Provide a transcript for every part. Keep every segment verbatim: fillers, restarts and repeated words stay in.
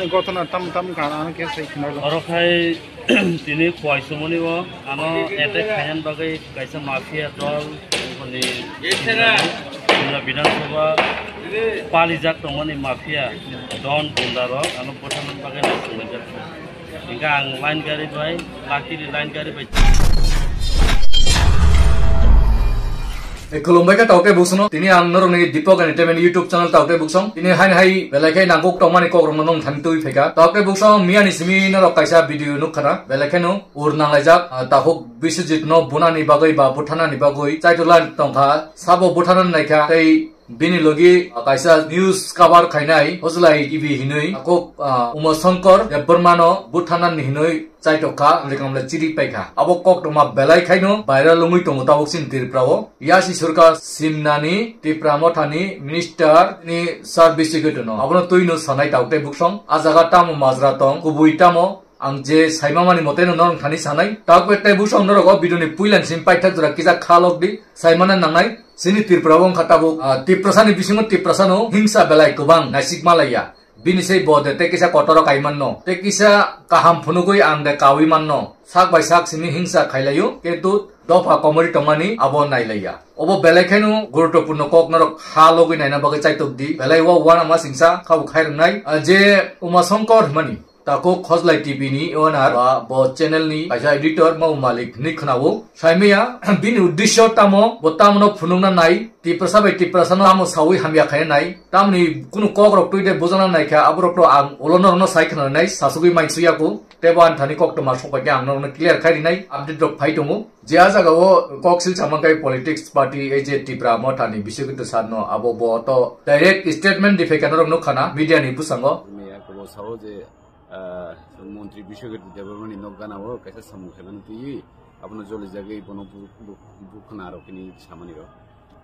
Gotona tam tam kana ano khe sai khna lo. Oro khai tini khwai sumoni o ano attack khainan bagwi kaisa mafia dol ni Bidhan Sabha palijak tongmani mafia don gunda rok ano butharna bagwi no sumajak. Hingke ang line gari bai, luckily line gari bai. E, khulumbai khe taote busono. Tini ang norokni Deepak Entertainment YouTube channel taote busong. Tini hain hai belai khe nangkuk tongmani kokrokno nong thani twi phaikha. Taote busong miyani simi norok kaisa video nukkhana. Belai kheno ur nanglaijak, ah, takhuk Biswajit no bunani bagwi ba buthanani bagwi chaitokla tongkha. Sabo buthanani naikha tei bini logi, ah, kaisa news cover khainai Hojlai T V hinwi takhuk, ah, Uma Shankar Debbarma no buthanani hinwi chaitokha, amle kamle chiri paikha. Abo koktoma belai khaino viral wngwi tongo tabuk chini Tripura o. Yasi Surka Simnani Tipra Mothani Minister ni Sir Biswajit no. Abono twino sanai taote busong. A jaga tamo majra tong, kubui tamo ang je saimamani mote no norok thani sanai. Taote busong norok o video ni puilan sim paithak jora kisa khalok di. Saimana nangnai. Chini Tripura o wngkha tabuk, ah, Tiprasa ni bisingo Tiprasa no hingsa belai kwbang naisik malaiya. Bini sei bo de tei kisa kotor o kai manno, tei kisa kaham phunugwi ang de kaui manno. Sak bai sak simi hingsa khailaio, kintu dopha komori tongmani abo nailaiya. Obo belai kheno guruttopurno kok norok ha logwi naina bagwi chaitok di. Belai o uanama singsa khabo khai rwnai. Ah, je Uma Shankar hwnmani takhuk Hojlai T V ni owner ba bo channel ni kaisa editor mau malik hinwi khwnao. Saimaya bini uddesyo tamo, bo tamono phunukna nai, Tiprasa bai Tiprasa no tamo sawi hamya khaina nai, tamoni kunu kok rok twi de bujana nai kha, aborok to ang ulo norokno sai khna nai, sasugwi mai suya ko, tebo ani thani koktoma sokbai khe ang norokno clear khai rinai, update rok phai tongo. Je a jaga o kok sil samang kai politics party ei je Tipra Motha ni Biswajit Sir no abo bo to direct statement di phaikha norok nukha na media ni bwskango. Mia ko bo sao je ah, Montri Biswajit Debbarmani nok gana o kaisa samung khaimani twi abono jolijagwi bono bu-, bu-, bukhna rok hini samani rok.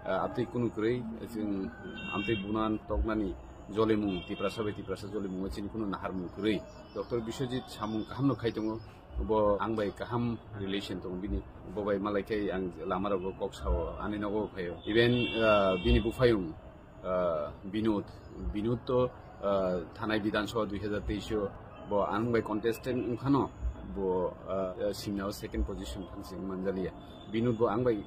Ah, abtwi kunu kwrwi, chwng amtwi bunan toknani jolimung, Tiprasa bai Tiprasa jolimung chini kunu naharmung kwrwi. Doctor Biswajit samung kahamno khai tongo, bo ang bai kaham relation tongo bini, bo bai malai khai ang lama rogo kok sao, ani nogo phaio. Even, ah, bini buphayung, ah, Binod, Binod to, ah, thanai Bidhan Sabha dui hazar teis o bo ang bai contestant wngkhano bo, ah, ah, singna o second position thang sing manjaliya. Binod bo ang bai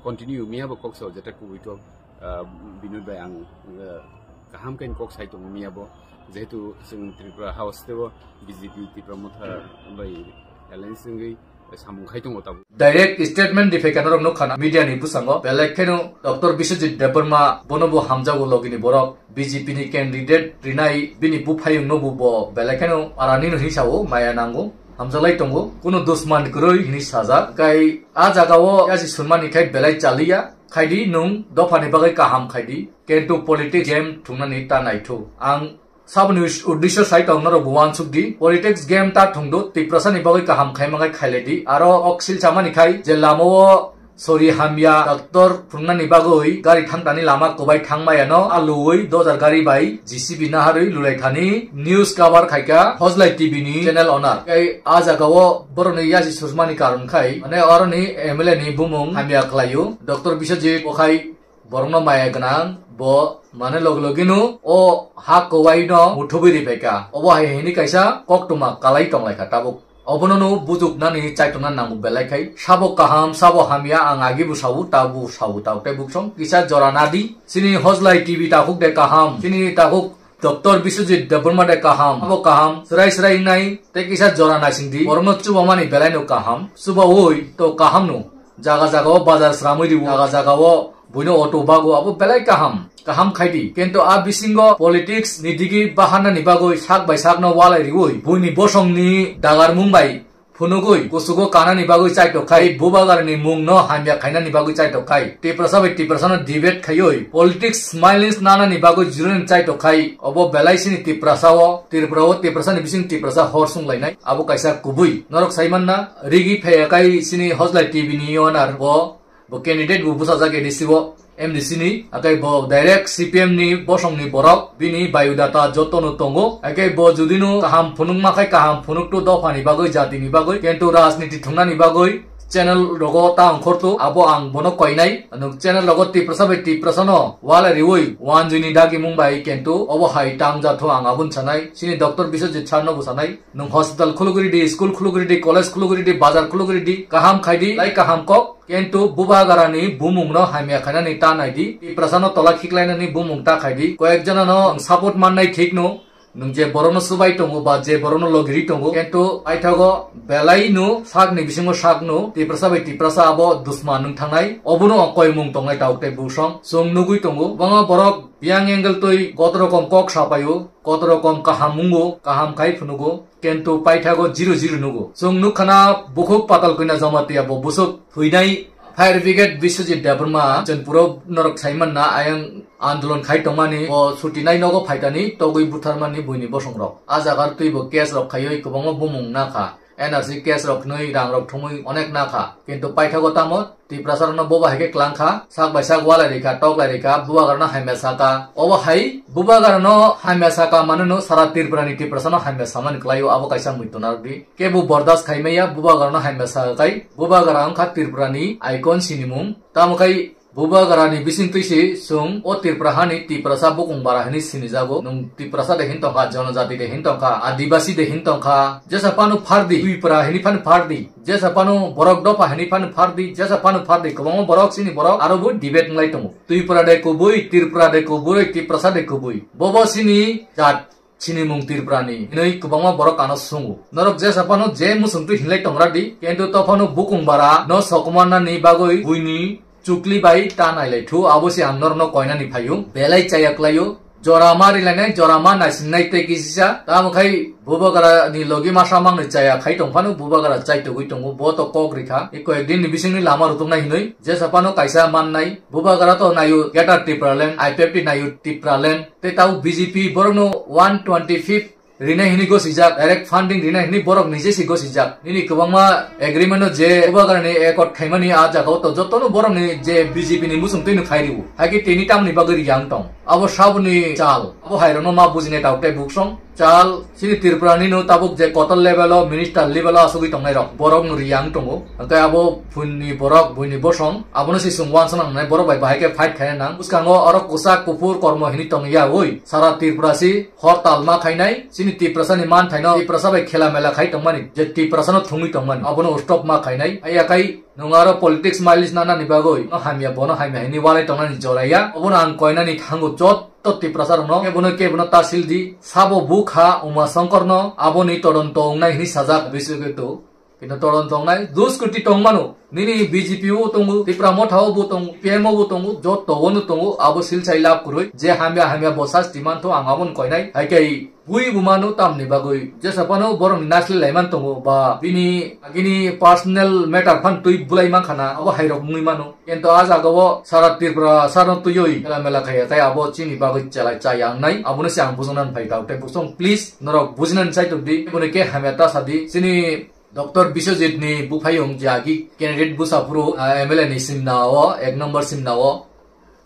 continue miya bo kok sao jeta kubui kok, ah, Binod bai ang, ah, kaham kain kok sai tongo miya bo, jehetu chwng Tripura House tebo B J P Tipra Motha bai alliance wngwi samung khai tongo tabuk. Direct statement di phaikha norok nukha na media ni bwskango, belai kheno Doctor Biswajit Debbarma bono bo hamjago logini borok, B J P ni candidate rinai bini buphayung no bo bo belai kheno arani no hinwi sao maya nango, hamjaklai tongo, kunu dusman kwrwi hinwi sajak. Kai a jaga o yaji sunmani khai belai chaliya, khaidi nwng dophani bagwi kaham khaidi, kintu politics game thungnani ta naithu. Ang Saboni us-, uddesyo sai tong norok bo uansuk di. Politics game ta thung do, Tiprasa ni bagwi kaham khaima khe khailai di. Aro o ksil chamani khai je lama o sori hamya doctor phunuknani bagwi gari thangtani lama kwbai thangmaya no aluwi dojar gari bai J C B naharwi lulai thani news cover khaikha Hojlai T V ni channel owner. Tei a jaga o borokni yaji sujmani karon khai, mane oroni M L A ni bumung hamya khlaio. Doctor Biswajit bo khai borokno maya gwnang, bo mane logi logino o ha kwbai no muthubwi ri phaikha. Obo hai hini kaisa koktwma kalai tonglaikha tabuk. Obono no bujuknani chaitokna nango belai khai. Sabo kaham, sabo hamya ang agi bo sao, ta bo sao, ta tei buksong kisa jora nadi. Chini Hojlai T V takhuk de kaham, chini takhuk Doctor Biswajit Debbarma de kaham, abo kaham, srai srai wngnai, tei kisa jora naising di, borokno chubamani belai no kaham, chubawi to kaham no, jaga jaga o bazar sramwi riwo, jaga jaga o buino auto bago, abo belai kaham, kaham khai di, kintu a bisingo politics ni digi baharnani bagwi sak bai sak no walai riwi, buini bosong ni dagarmung bai phunugwi kuchugo kanani bagwi chaitok khai, bubagarni mungno hamya khainani bagwi chaitok khai, Tiprasa bai Tiprasano debate khaiwi politics smiles nanani bagwi jironi chaitok khai, obo belai sini Tiprasa o, Tripura o, Tiprasani bising Tiprasa hor sunglainai, abo kaisa kubui. Norok saimanna, rigi phaiya kai sini Hojlai T V ni owner bo, bo candidate bo bwsajak A D C o, M D C ni, akai bo direct C P M ni bosong ni borok, bini biodata joto no tongo, akai bo judi no kaham phunuk ma khai kaham phunuk to dopha ni bagwi, jati ni bagwi, kintu rajniti thungna ni bagwi, channel rogo ta ongkhortu, abo ang bono koinai. Nwng channel rogo Tiprasa bai Tiprasa no wala riwi wanjui ni dagimung bai kentu obo hai tang jathu ang abun sanai. Chini Doctor Biswajit sir no bo sanai. Nwng hospital khulugri di, school khulugri di, college khulugri di, bazar khulugri di, kaham khai di, lai kaham kok. Kentu bubagra ni bumung no hamya khainani ta nai di. Tiprasa no tola khiklainani bumung ta khai di. Koyek jona no support mannai thik no. Nwng je borokno swbai tongo ba je borokno logiri tongo, kento paithago belai no sakni bisingo sakno Tiprasa bai Tiprasa abo dusman nwng thangnai, obono koimung tongnai tabuk tei busong. Chwng nugui tongo, kwbangma borok biyang angle twi koto rokom kok sapaio, koto rokom kaham mungo, kaham khai phunugo, kento paithago zero zero nugo. Chwng nukkhana bukhuk Patal Kanya Jamatia bo busuk thwinai. Fire Brigade Biswajit Debbarma, chwng puro norok saimanna ayang andolon khai tongmani, bo sutinai nogo phaitani togwi butharmani buini bosongrok. A jaga twibo case rok khaiwi kwbangma bumung nakha. N R C case rok khnwi rangrok thumwi onek nakha. Kintu paithago tamo Tiprasa rokno boba hai khe klangkha, sak bai sak walai rikha, toklai rikha, bubagrano hamya saka. Obo hai bubagrano hamya saka manwino sara Tripura ni Tiprasa no hamya samani klaio, abo kaisa muitu narwkdi. Kebo bordas khaimaya bubagrano hamya saka kai, bubagra wngkha Tripura ni icon sinimung. Tamo khai bubagra ni bising twi se chwng o Tripura hani Tiprasa bukung bara hini sinijago. Nwng Tiprasa de hin tongkha, Jonojati de hin tongkha, Adibasi de hin tongkha, jesa phano phardi, Twipra hini phano phardi, jesa phano borok dopha hini phano phardi, jesa phano phardi, kwbangma borok chini borok aro bo debate wng lai tongo. Twipra de kubui, Tripura de kubui, Tiprasa de kubui. Bobo chini jat. Sinimung Tripurani hinwi kwbangma borok ano sungo. Norok jesa phano je muchungtwi hinlai tongra di, kintu to phano bukung bara no sokomornani bagwi buini chukli bai ta nailai thu, abo se ang norno koinani phaio. Belai chaya klaio, jora ma rilainai, jora ma naisingnai tei kisisa. Tamo khai bubagra ni logi masa mangni chaya khai tong phano bubagra chai togwi tongo, bo to kok rikha. E koyek din ni bisingni lama rutuknai hinwi jesa phano kaisa mannai. Bubagra to naio Greater Tipraland, I P F T naio Tipraland. Tei tabuk B J P borokno one twenty fifth rinai hini gosijak, direct funding rinai hini borok nije si gosijak. Nini kwbangma agreement no je bubagrani accord khaimani a jagao to jotono borokni je B J P ni muchungtwi no khai riwo. Haikhe tini tamni bagwi riyang tong. Abo saboni chal. Abo hairokno ma bujinai tabuk tei buksong. Chal, chini Tripura ni no tabuk je kotor level o, minister level o asugwi tongnai rok, borok no riyang tongo. Hwnkhe abo phunni borok, buini bosong, abono se chwng uansukna nangnai, borok bai bahai khe fight khaina nang. Bwskango oro kwchak kuphur kormo hini tongya oi, sara Tripura si hortal ma khainai, chini Tiprasa ni manthaino Tiprasa bai khela mela khai tongmani, je Tiprasa no thumwi tongmani, abono stop ma khainai. Haiya khai nwng aro politics mileage nanani bagwi no hamya, bono hamya hini walai tongnani joraya, obono ang koinani thango jotto Tiprasa rokno, kebono kebono tasil di, sabo bukha Uma Songkorno, aboni todonto wngnai hini sajak biswkito. Kintu todonto wngnai, dus kuti tongmano. Nini B J P o tongo, Tipra Motha o bo tongo, P M o bo tongo, jotto o no tongo, abo silchai lab kwrwi. Je hamya hamya bo sasti mantho, ang aboni koinai. Haikhai bui bo mano tamni bagwi. Jesa phano borokni nasli laiman tongo, ba bini agini personal matter phan twi bulai mankha na, abo hairok wngwi mano. Kintu a jagao sara Tripura sano twiwi khela mela khaiya, tai abo chini bagwi chelai chaya wngnai. Abono se ang bujana phai tau. Tei busong, please, norok bujinani chai tongdi. Boni khe hamya ta sadi. Chini Doctor Biswajit ni buphayung je agi candidate bwsa phuru, ah, M L A ni simna o, ek number simna o.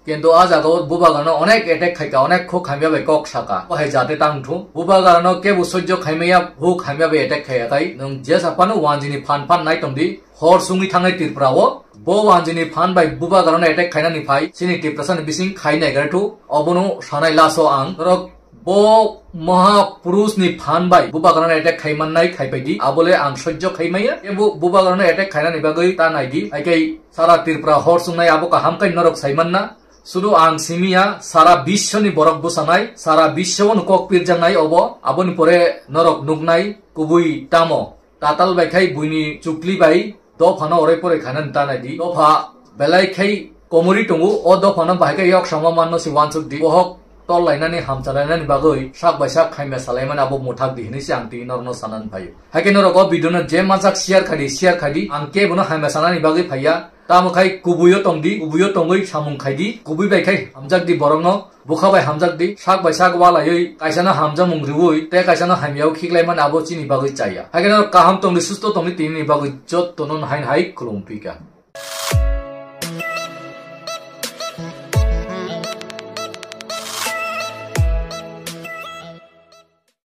Kintu a jagao bubagrano onek attack khaika, onek khuk hamya bai kok saka. O hai jate tang thu. Bubagrano kebo sojjo khaimaya, huk hamya bai attack khaiya tai. Nwng jesa phano wanjini phan phan nai tongdi. Hor sungwi thangnai Tripura o. Bo wanjini phan bai bubagrano attack khainani phai. Chini Tiprasa ni bising khai nai gare thu. Obono sanai laso ang. Norok Bo maha purush ni phan bai bubagrano attack khai mannai khai pai di, abole ang sojjo khai maya. Ebo bubagrano attack khainani bagwi ta nai di. Haikhai sara Tripura hor sungnai abo kaham khai norok sai manna. Sudu ang simiya, sara biswoni borok bwsanai, sara biswoni kok pirjaknai obo. Aboni pore norok nuknai kubui tamo. Tatal bai khai buini chukli bai dophano orai porai khainani ta nai di. Dopha belai khai komori tongo, o dophano bahai khe yok sama manno se uansuk di. Bohok tol lainani hamcha lainani bagwi sak bai sak hamya salaimani abo muthak di hinwi se ang tini norokno sanani phaio. Haikhe norok o video no je mansak share khai di, share khai di. Ang kebono hamya sanani bagwi phaiya. Tamo khai kubuio tong di, kubuio tongwi samung khai di, kubui bai khai hamjak di borokno. Bwkha bai hamjak di, sak bai sak walaiwi, kaisano hamjakmung riui, tei kaisano hamyao khiklaimani abo chini bagwi chaya. Haikhe no kaham tongdi, susto tongdi, tinini bagwi jottono haino hai khulum phika.